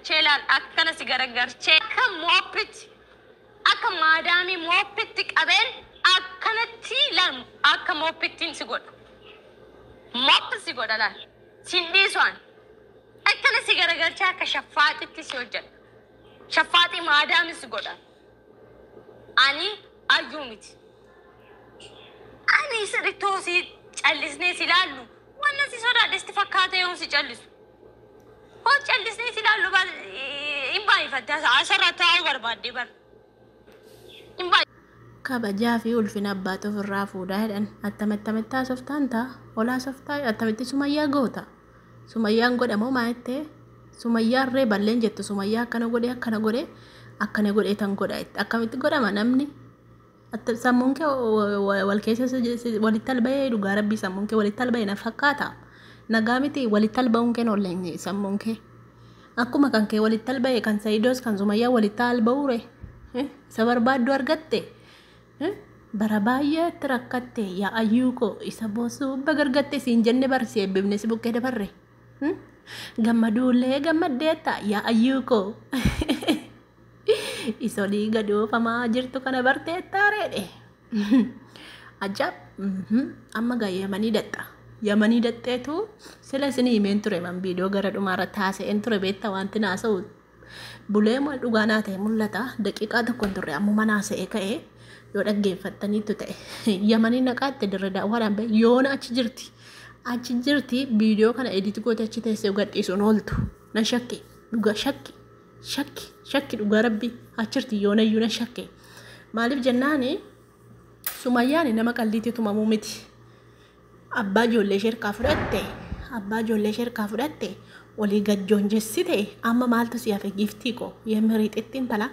Garagarchee laal, akkana si garagarchee akka mooppitti, akka maadaamii mooppitti qabeen akkanatti laal, akka mooppittiin si godha. Mooppi si godha laal. Sin dhiisu an. Akkana si garagarchee akka shaffaaxitti si hojjedha. Shaffaaxii maadaamii si godha. Ani ayyuu miti. Ani sirriittoo si callisnee si ilaallu wanna si sodaadhe sitti fakkaata yoon si callisu. Hoo callisnee si ilaallu bar hin baay'ifatte asirra taa'uu barbaadde bar. Hin baay'ifatte. Kabajaa fi ulfina abbaatu ofirraa fuudhaa jedhan. Attamitti attamitti haasoftaan ta'a? Ol haasoftaa? Attamitti Sumayyaa goota? Sumayyaan godha moo maa jettee? Sumayyaan ree balleen jettu Sumayyaa akkana godhee akkana godhee akkana godhee tan godha jette. Akkamitti godhama namni? Sammuun kee wal keessa walitti alba'ee dhugaa rabbii sammuun kee walitti alba'e na fakkaata. Nagaa miti walitti alba'uun kee hin sammuun kee. Akkuma kan kee walitti alba'e kan Sa'idoos kan Sumayyaa walitti alba'uure. Isa barbaaddu argatte. Bara baay'ee itti rakkatte yaa ayyuu koo isa boosuu bagargatte siin jenne barsi eebbifne si bukkee dabarre. Gammaduullee gammaddeetta yaa ayyuu koo. Isa olii gadoofamaa jirtu kana barteettaa reedhe. Ajaa'ib! Amma gaa Yamanii daxxa. Yamanii daxxeetu sila isinii himeen ture man viidiyoo gara dhumaarra taasiseen ture beektaa wanti naasa'u bulee dhugaa naa ta'e mul'ata. Daqiiqaa tokko hin turre ammuma naasa'ee ka'ee yoo dhaggeeffattaniitu ta'e. Yamanii naqaatte dirre daawwaadhaan ba'e yoona achi jirti. Achi jirti viidiyoo kana edit goote achi teessee gadhiisuun ooltu. Na shakke dhugaa shakki shakki shakki dhugaa rabbi achirti yoonayyuu na shakke. Maaliif jennaani Sumayyaan nama qalliitti tumamuu miti. Abbaa ijoollee ishee harkaa fudhatte, abbaa ijoollee ishee harkaa fudhatte, olii gajjoonjessite amma maaltu si hafe giftii koo yemiriixitti intala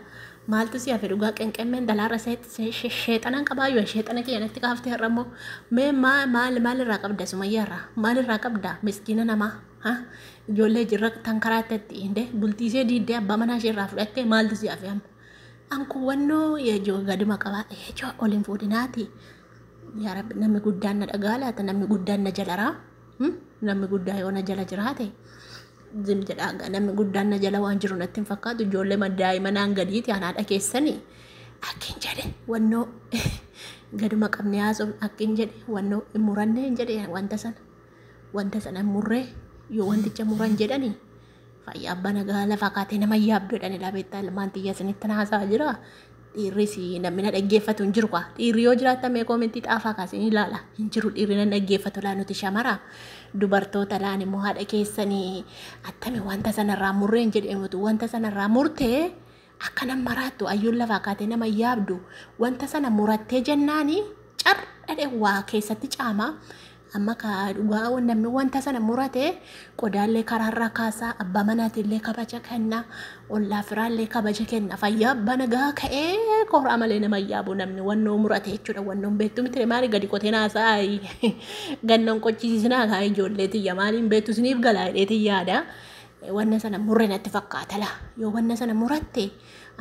maaltu si hafe dhugaa qenqemmeen intalaarra sheexanan qabaayyuu sheexana kiyya natti kaaftee har'a immoo mee maal maalirraa qabda Sumayyaarraa maalirraa qabda miskiina namaa ijoollee jirra tan karaattetti hinde bultii ishee diiddee abbaa manaa ishee irraa fudhatte maaltu si hafe amma. Ankuwwannoo yeejoo gaduma qabaa yeejoo ol hin fuudhinaati. Yaa Rabbi namni guddaan na dhagaa laata namni guddaan na jalaraa namni guddaa yoo na jala jiraate zim jedhaa namni guddaan na jala waan jiru natti hin fakkaatu ijoollee daa'ima naan gadiiti an haadha keessanii akkin jedhe wannoo gaduma qabne haasofne akkin jedhe wannoo hin murannee hin jedhe wanta sana hin murree yoo wanticha muran jedhanii fayyaa abbaa nagaa lafaa kaatee nama yaabdu jedhani laa ilmaan tiyya isinitti haasaa jira. Dhiirris namni na dhaggeeffatu hin jiru kwa. Dhiirri yoo jiraatan mee koomentii xaafaa kaasee ilaala. Hin jiru dhiirri na dhaggeeffatu laa nuti shamara. Dubartoota laan immoo haadha keessanii attami wanta sanarraa murree hin jedhamutu wanta sanarraa murtee akka nama maraattu ayyuun lafaa kaatee nama yaabdu wanta sana murattee jennaani carradhe waa keessatti caama. Amma ka dhugaa namni wanta sana murate qodaallee karaarraa kaasaa abbaa manaatillee kabaja kenna ollaa firaallee kabaja kenna fayyaa abbaa nagaa ka'ee koraa malee nama yaabu namni wannoo murate jechuudha wannoon beektu miti maali gadi qotee naasaa gannoon qochisiisinaa kaa ijoollee tiyya maaliin beektu isiniif galaa jedheetii yaada. Wanna sana murre natti fakkaata laa yoo wanna sana muratte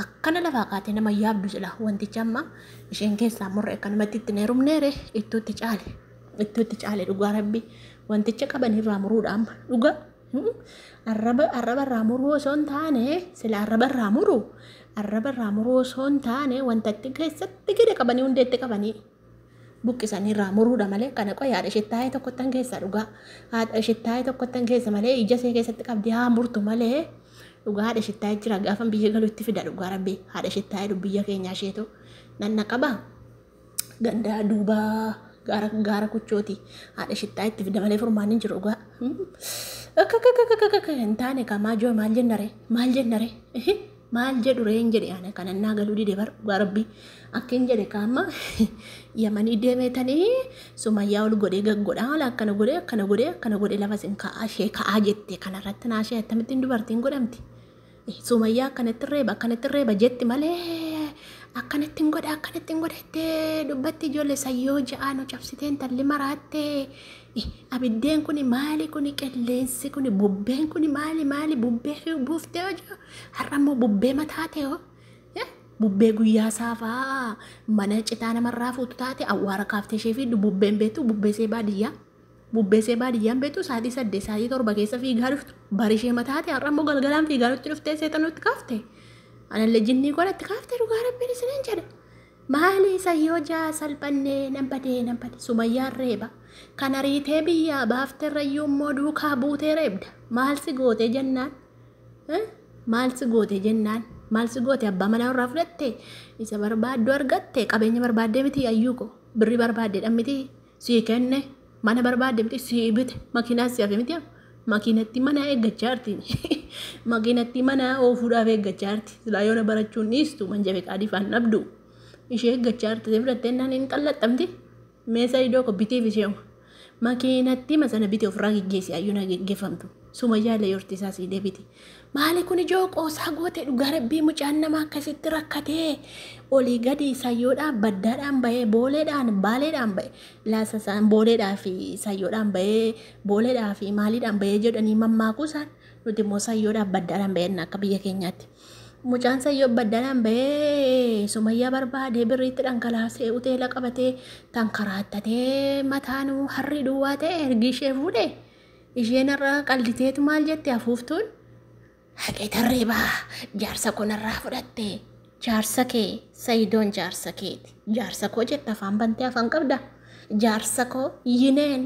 akkana lafaa kaatee nama yaabdu sila wanticha amma isheen keessaa murre akkanumatti itti heerumneere ittootti caale. Ittootti caale dhugaa rabbi wanticha qaban irraa muruudha amma dhugaa arraba irraa muruu osoo hin taane sila arraba irraa muru arraba irraa muruu osoo hin taane wantatti keessatti gadi qabanii hundeetti qabanii buqqisanii irraa muruudha malee kana qoy haadha isheettaayee tokkottan keessa dhugaa haadha isheettaayee tokkottan keessa malee ija ishee keessatti qabdi haa murtu malee dhugaa haadha isheettaayee jira gaafa biyya galuutti fida dhugaa rabbi haadha isheettaayee biyya keenyaa isheetu nanna qaba gandaa duubaa gaara gaara kuchooti haadha shittaa itti fida malee furmaanni hin jiru dhugaa. Akka hin taane kamaa joo maal jennare maal jennare maal jedhu ree hin jedhe ana kanan naa galuu dide bar dhugaa rabbi akka hin jedhe kaama Yamanii deemeetanii Sumayyaa ol godhee gaggodhaa haala akkana godhee akkana godhee akkana godhee lafa isin ka'aa ishee ka'aa jette kanarratti naa ishee akkamittiin dubartiin godhamti. Sumayyaa akkanatti reeba akkanatti reeba jetti malee akkanatti hin godha akkanatti hin godha jettee dubbatti ijoollee sayyoo ja'aa nu cabsitee intalli maraattee abiddeen kuni maali kuni qilleensi kuni bubbeen kuni maali maali bubbee buuftee hojii har'a immoo bubbee mataa ta'e hoo bubbee guyyaa saafaa mana citaa namarraa fuutu taate awwaara kaaftee ishee fiddu bubbeen beektu bubbee see baadiyyaa. Bubbeesee baadiyyaan beektu sa'aatii 8 sa'aatii 7 keessa fiigaa dhuftu. Bari ishee mataate har'a immoo galgalaan fiigaa nutti dhuftee seexanutti kaafte. Anallee jinnii godhatti kaafte dhugaa rabbiin isiniin jedha. Maali sayyoo jaa salphannee nan badee nan bade Sumayyaan reeba. Kan ariitee biyyaa baafterrayyuu immoo duukaa buutee reebda. Maal si gootee jennaan? Maal si goote jennaan? Maal si goote abbaa manaa irraa fudhatte? Isa barbaaddu argatte? Qabeenya barbaaddee miti ayyuu ko? Birrii barbaaddeedha miti? Sii kenne? Mana barbaadde miti? Sii bite? Makiinaa si hafe miti? Makiinatti mana eeggachaa jirti. Makiinatti mana oofuudhaaf eeggachaa jirti. Silaa yoona barachuun dhiistu manja feqaadii faan dhabdu. Ishee eeggachaa jirti. Fudhattee naan hin xallaxxamti. Mee Saidoo ko bitiif isheema. Makiinatti masana biti ofirraa geggeessi ayyuun haa geggeeffamtu. Sumayyaa illee yorti isaa sii deebiti. Maali kun ijoo qoosaa goote dhugaa rabbii mucaan nama akkasitti rakkatee olii gadi sayyoodhaan baddaadhaan bahee booleedhaan baaleedhaan bahe laasa isaan booleedhaa fi sayyoodhaan bahee booleedhaa fi maaliidhaan bahee jedhanii mammaakuu isaan nuti immoo sayyoodhaan baddaadhaan bahee akka biyya keenyaatti. Mucaan sayyoo baddaadhaan bahee Sumayyaa barbaadee birriitti dhangalaasee uteela qabatee tankaraattatee mataanuu harri duwwaa ta'e ergi ishee fuudhe isheen irra qalditeetu maal jette afuuftuun haqee tarreebaa jaarsa koo narraa fudhatte jaarsa kee Sayidoon jaarsa keeti jaarsa koo jette afaan bantee afaan qabda jaarsa koo yineen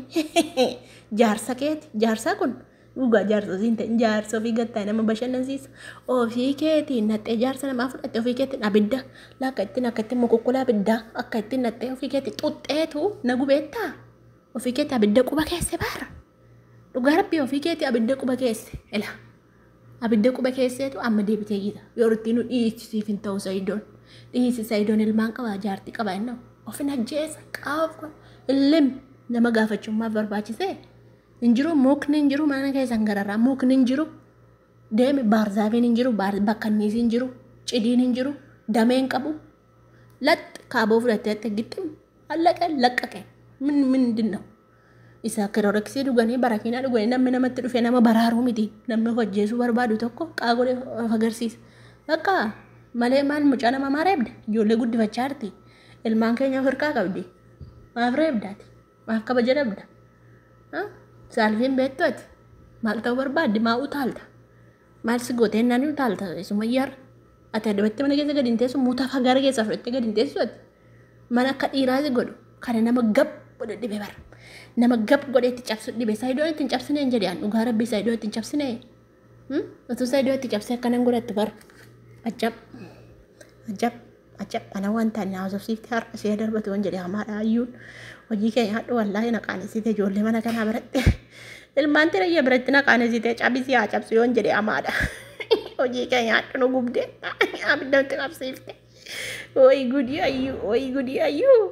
jaarsa keeti jaarsaa kun Dhugaa jaarsa siin ta'in jaarsa ofii gattaa nama bashannansiisa. Ofii keetiin naxxee jaarsa namaa fudhatte ofii keetiin abidda lakka ittiin akka ittiin mokokkolaa abiddaa akka ittiin naxxee ofii keetiin xuxxeetu na gubeettaa. Ofii keetii abidda quba keesse baara. Dhugaa rabbii ofii keetii abidda quba keesse. Ila abidda quba keesseetu amma deebitee jira. Yeroo ittiin nu dhiichisiif hin ta'u Sayidoon. Dhiisi Sayidoon ilmaan qaba jaartii qaba inni ofin ajjeesa qaaf illim nama gaafachummaaf barbaachisee. Hin jiru mukni hin jiru mana keessan gararraa mukni hin jiru deemi baarzaafiin hin jiru bakkanniisi hin jiru cidiin hin jiru damee hin qabu lax kaaboo fudhattee atte gixxim allaqe laqqaqe min mindin ነው isa kiroreksii dhuganii barakiinaa dhuganii namni namatti dhufe nama baraaruu miti namni of ajjeesuu barbaadu tokko qaagolee of agarsiisa bakka malee maal mucaa nama maa reebda ijoollee guddifachaa jirti ilmaan keenya of hirkaa qabdi maaf reebdaati maaf kabaja dhabda Saalfiin beektu ati maal ta'uu barbaadde maa utaalta maal si gootee naan utaalta sumayyaarra ati adabatti mana keessa gadi hin teessu mutaa fagaara keessaa fudhattee gadi hin teessu ati mana akka dhiiraa si godhu kana nama gab godhe dhibe bara nama gab godhe itti cabsu dhibe saayidoon itti hin cabsine hin jedhe an dhugaa rabbii saayidoon itti hin cabsine utuu saayidoon itti cabsee akkanan godhattu bara ajab ajab Ajab ana wanta na haasofsiifte har'a ishee darbatu waan jedhe hamaadha ayyuun hojii kee nyaadhu wallaahi na qaanesite ijoollee mana kanaa biratti ilmaan tirayya biratti na qaanesite cabisi haa cabsu yoon jedhe hamaadha hojii kee nyaadhu nu gubde abidda nutti qabsiifte wayi gudii ayyuu wayi gudii ayyuu.